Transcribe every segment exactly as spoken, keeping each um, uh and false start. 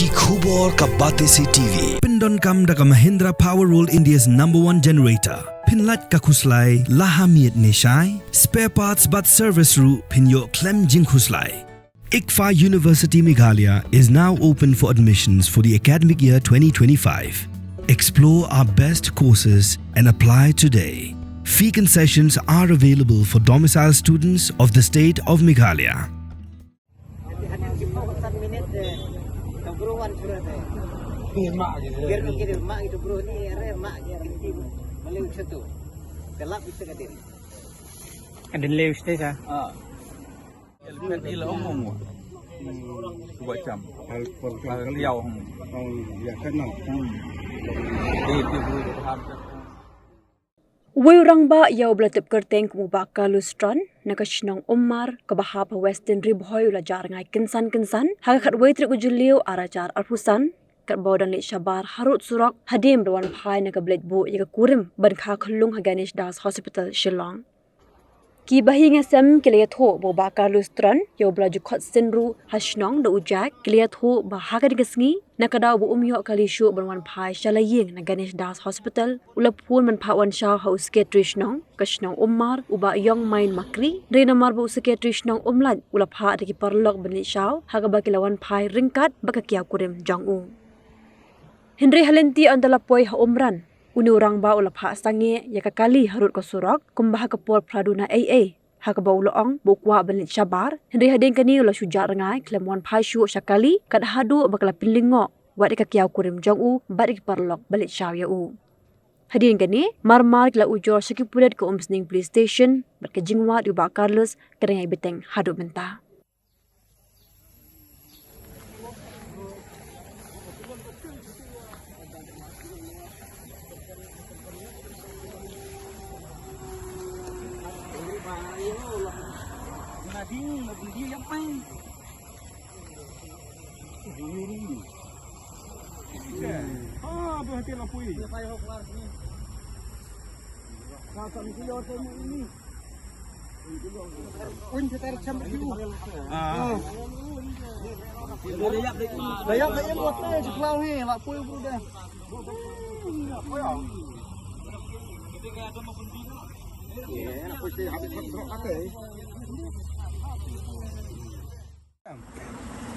Khubor ka Batesi T V pyndonkam da ka Mahindra Power World, India's number one generator. Pynlait ka khuslai la ha miet ne shai. Spare parts bad service ruh phin ïoh khlem jingkhuslai. ICFAI University Meghalaya is now open for admissions for the academic year twenty twenty-five. Explore our best courses and apply today. Fee concessions are available for domicile students of the state of Meghalaya. Adin lew stage ah. Kan ila ong ong. Ba cham. Al por kan. Al liaw ong. Ong ya kan no. Hmm. Di di bru di ham. Uwei u rangbah ïa uba la tip kyrteng kum u Bah Carlos Tron na ka shnong Ummar kaba hap ha Western Ri Bhoi u la jah rngai kynsan kynsan ha ka khatwei tarik u Jylliew ar hajar arphew san katba u dang leit shabar harud surok hadien ba la wan phai na ka blade buh ïa ka kurim ban kha khyllung ha Ganesh Das Hospital Shillong. Ki bahaïing hasem ki la ïathuh ba u Bah Carlos Tron ïa uba la ju khot sien ruh ha shnong da u Jack ki la ïathuh ba ha kane ka sngi na ka daw ba um ïoh kali shuh ban wan phai sha la ïing na Ganesh Das Hospital u la phone ban phah wan shaw ha u secretary shnong ka shnong Ummar u Bah Yongmain Makri. Hynrei namar ba u secretary shnong um lait u la phah da ki paralok ban leit shaw ha kaba ki la wan phai ryngkat bad ka kiaw kurim jong u. Hynrei ha lynti ynda la poi ha Umran une u rangbah u la phah sangeh ïa ka kali harud ka surok kumba ha ka por phra duna ei ei ha kaba u la ong ba u kwah ban leit shabar. Hynrei hadien kane u la shu jah rngai khlem wan phai shuh sha kali kat haduh ba ka la pynlyngngoh wat ïa ka kiaw kurim jong u bad ïa ki paralok ba leit shaw ïa u. Hadien kane mar mar ki la ujor sha ki pulit ka Umsning Police Station bad ka jingwad ïa u Bah Carlos ka dang ïai bteng haduh mynta.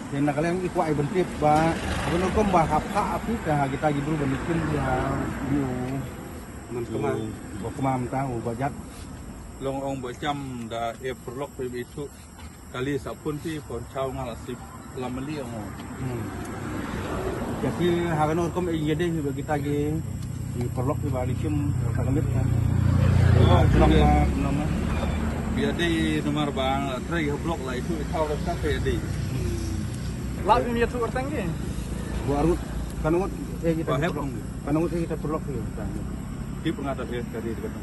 Te na ka liang i kwah i ban tip ba, ba kumno kumba hap ha phi te ha kita ki bru ban ïakhun ïa u man kma, u ba kma mynta u ba jat. Long ong ba cham da e paralok phi ba ithuh. Kali sa pun phi pun chaw nga la sip lam mali ong. Hmm. Jadi ha kano rukom ïa dei ba kita ki, ki paralok ki ba li kim ka kamit ka. Oh, long ba nama. Ïa dei namar ba trai ha blok la itu thaw rasa ka ïa dei. Hmm. La phi ïathuh tang ki. Ba arut kano ngut eh kita paralok. Kano ngut eh kita paralok ki. Ki pernah tak ya tadi dekat.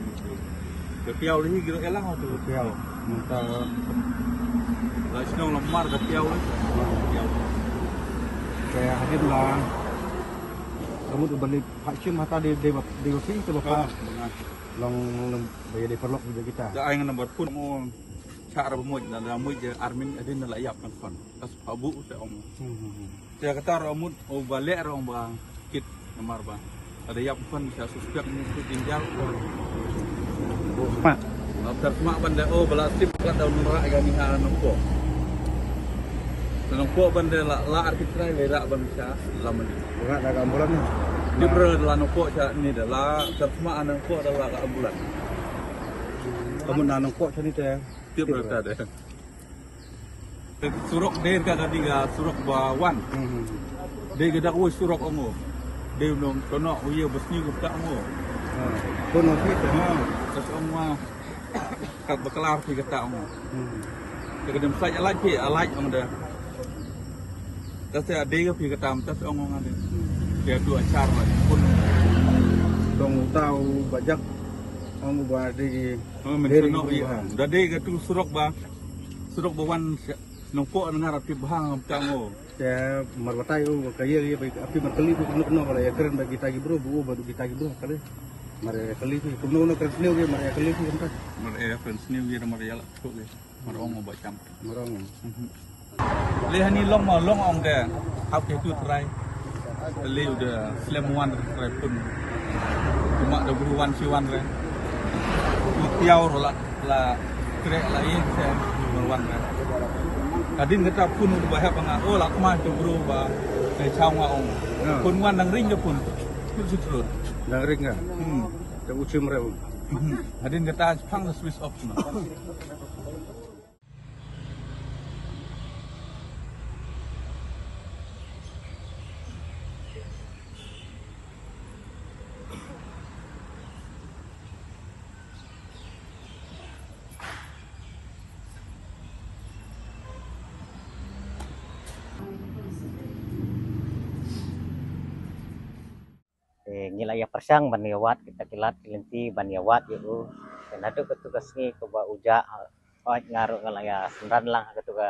Ka piaw lagi gila elang tu. Ka piaw. Mynta la shnong la mar ka piaw lagi. Ka piaw. Ka hadien la. Ka mut u balik phah shim hata de de de phi te ba phah. Long long ba ïa de paralok ba kita. Ka ai ngan nambar phone mo. Cha ra ba muj na da muj je armin hadien la ïap kan phone. Kas phabu te ong. Hmm, hmm, hmm. Te kata ruh mut u ba leh ruh ba kit namar ba. Ka da ïap phone sa suspek ni tu jingjal. Ma. Ter sma ban da o ba la sip ka da nra ïa ni ha nongko. Nongko ban da la la ar ki trai le ra ban sa lam ni. Ra da ka ambulan ni. Ni bro la nongko cha ni da la ter sma nongko da la ka ambulan. Kamu na nongko cha ni te. Tip ra ta da. Surok dei ka ka dei ka surok ba wan. Hmm, hmm. Dei ka dak wei surok ongo. Dei nong tono u ye ba sni ka dak ongo. Hmm. Tono phi ka. Ha, tas ongo. Kat ba klar phi ka dak ongo. Hmm. Ka dem sai alai phi alai ong da. Tas ya dei ka phi ka tam tas ongo ngane. Ya tu achar la pun. Dong tau ba jak ong ba dei. Oh, men tono ya. Da dei ka tu surok ba. Surok ba wan nongko ngar ap tip bhang ap tango. Te mar batai u ka ye ye ba api mar kali ku kno kno bala ya kren ba kita ki bru bu ba kita ki bru kali. Mar ya kali ku kno kno kren sniew ye mar ya kali ku kno. Mar ya kren sniew ye mar ya la tu ye. Mar ong ba cham. Mar ong. Mhm. Leh hani long ma long ong de hap ke tu trai. Leh udah slem wan trai pun. Cuma da bru wan si wan re. Tiaw ro la la krek la yin se wan re. Kadin kata pun udah bahap nga oh la kma tu bru ba se chau nga ong. Pun wan nang ring ke pun. Pun sutrut. Nang ring ke. Hmm. Te uchim re. Hadin kata pang switch off na. Te ngi la ïa pyrshang ban ïa wad kita ki lad ki lynti ban ïa wad ïa u. Te naduh katu ka sngi kaba u jah, hooid nga ruh nga la ïa synran lang ha katu ka,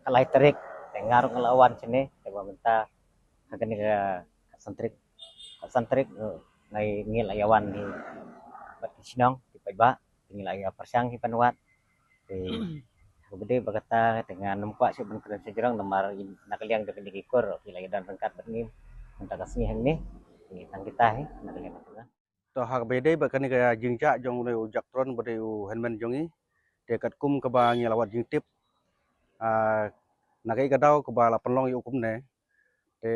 ka lai tarik. Te nga ruh nga la wan shane, te ba mynta ha kane ka, ka san tarik, ka san tarik, eh, ngi, ngi la ïa wan hi bad ki shnong ki paidbah. Te ngi la ïa pyrshang hi ban wad. Te kaba dei ba kata te ngan ym kwah shuh ban kren shajrong namar na ka liang jong kine ki kur ki la ïa don ryngkat bad ngi mynta ka sngi hangne. Te tang kita hi na ka liang jong kine. To ha kaba dei ba kane ka jingjah jong une u Jack Tron ba dei u henmen jong ngi. Te katkum kaba ngi la wad jingtip, ah, na kaei ka daw kaba la pynlong ïa u kumne. Te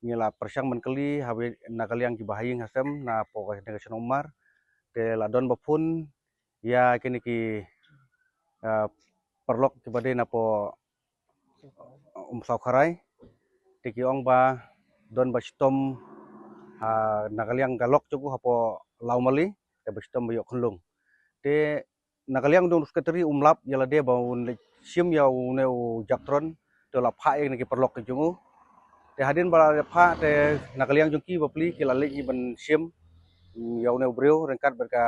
ngi la pyrshang ban kylli ha na ka liang kiba ha ïing ha sem na poh kane ka shnong Umar. Te la don ba phone ïa kine ki, ah, paralok kiba dei na poh Umsawkharai. Te ki ong ba don ba shitom ha na ka liang ka lok jong u hapoh Lawmali, te ba shitom ba ïoh khunlung. Te na ka liang jong u secretary um lap ïa lade ba un leit shim ïa une u Jack Tron, te la phah ïa kine ki paralok ki jong u. Te hadien ba la phah te na ka liang jong ki ba pli ki la leit hi ban shim, mm, ïa une u briew ryngkat bad ka,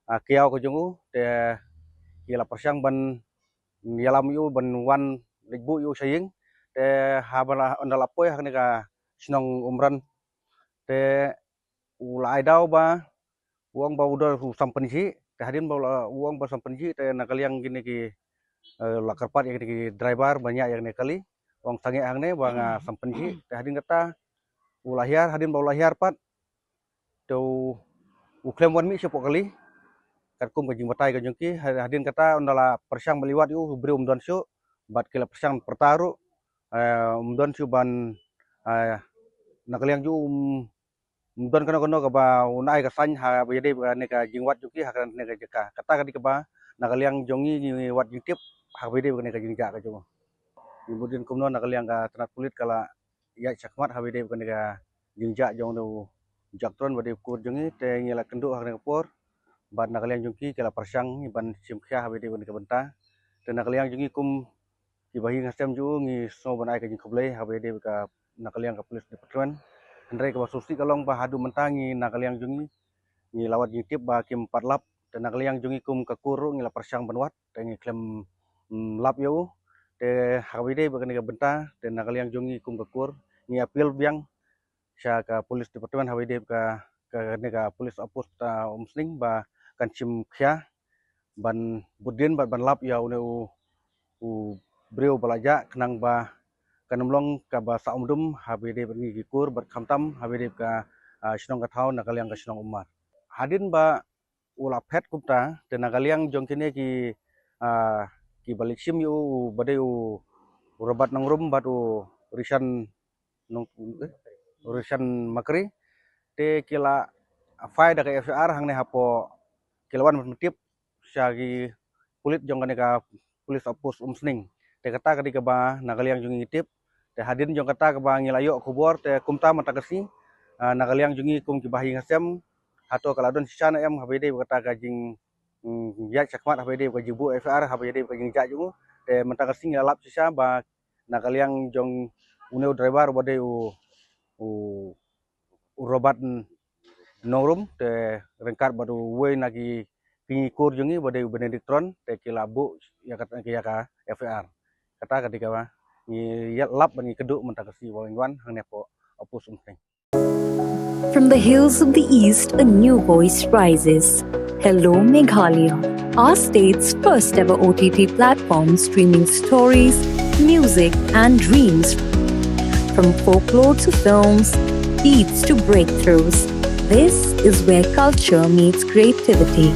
ah, kiaw ka jong u, te ki la pyrshang ban ïalam ïa u ban wan leit buh ïa u sha ïing. Te haba la, ynda la poi ha kane ka shnong Umran, te u la ai daw ba u ong ba u dei u sam pynjih. Te hadien ba u la, u ong ba sam pynjih te na ka liang kine ki, eh, la kyrpad ïa kine ki driver ba ñiah ïa kane ka kali. U ong sangeh hangne ba nga sam pynjih. Te hadien kata u la hiar, hadien ba u la hiar pat te u, u khlem wan mih sha poh kali. Katkum ka jingbatai ka jong ki, ha-, hadien kata ynda la pyrshang ban leit wad ïa u, u briew um don shuh, bad ki la pyrshang pyrta ruh, eh, um don shuh ban, eh, na ka liang jong u um, um don kano kano kaba un ai ka sign haba ïadei bad kane ka jingwad jong ki ha kane ka jaka. Kata ka dei kaba na ka liang jong ngi ngi wad jingtip haba ïadei bad kane ka jingjah ka jong u. Ngi mut dien kumno na ka liang ka tnat pulit ka la ïaid shakhmat haba ïadei bad kane ka jingjah jong une u Jack Tron ba dei u kur jong ngi, te ngi la kynduh ha kane ka por bad na ka liang jong ki ki la pyrshang ngi ban shim khia haba ïadei bad kane ka bynta. Te na ka liang jong ngi kum kiba ha ïing ha sem jong u ngi sngew ban ai ka jingkhublei haba ïadei bad ka na ka liang ka police department. Hynrei kaba sngewsih ka long ba haduh mynta ngi na ka liang jong ngi ngi la wad jingtip ba kim pat lap. Te na ka liang jong ngi kum ka kur ruh ngi la pyrshang ban wad te ngi khlem, mm, lap ïa u. Te haba ïadei bad kane ka bynta te na ka liang jong ngi kum ka kur ngi appeal biang sha ka police department haba ïadei bad ka, ka, kane ka police outpost, ah, Umsning ba kan shim khia ban bud dien bad ban lap ïa une u, u briew ba la jah khnang ba kan ym long kaba sah umdum haba ïadei bad ngi ki kur bad khamtam haba ïadei bad ka, ah, shnong ka thaw na ka liang ka shnong Umar. Hadien ba u la phet kumta te na ka liang jong kine ki, ah, kiba leit shim ïa u, u ba dei u Robert Nongrum bad u Rishan Nong, eh, Rishan Makri. Te ki la file da ka F I R hangne hapoh, ki la wan ban pyntip sha ki pulit jong kane ka police outpost Umsning. Te kata ka dei kaba na ka liang jong ngi ngi tip. Te hadien jong kata kaba ngi la ïoh khubor te kumta mynta ka sngi, ah, na ka liang jong ngi kum kiba ha ïing ha sem, hato ka la don shisha ne em haba ïadei bad kata ka jing, mm, ïaid shakhmat haba ïadei bad ka jingbuh F I R haba ïadei bad ka jingjah jong u. Te mynta ka sngi ngi la lap shisha ba na ka liang jong une u driver ba dei u, u, u Robert Nongrum te ryngkat bad uwei na ki, ki kur jong ngi ba dei u Benedict Tron te ki la buh ïa ka, ïa ka F I R. Kata ka dei kaba ngi ïa lap ba ngi kynduh mynta ka sngi ba ngi wan hangne hapoh outpost Umsning. From the hills of the East, a new voice rises. Hello, Meghalaya, our state's first ever O T T platform streaming stories, music, and dreams. From folklore to films, beats to breakthroughs, this is where culture meets creativity.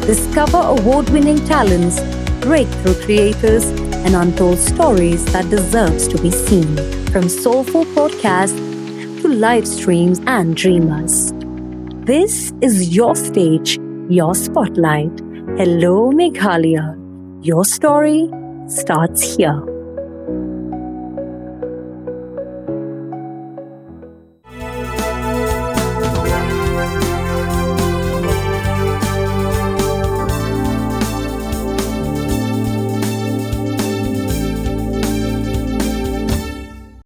Discover award winning talents, breakthrough creators, and untold stories that deserves to be seen. From soulful podcasts to live streams and dreamers, this is your stage, your spotlight. Hello, Meghalaya. Your story starts here.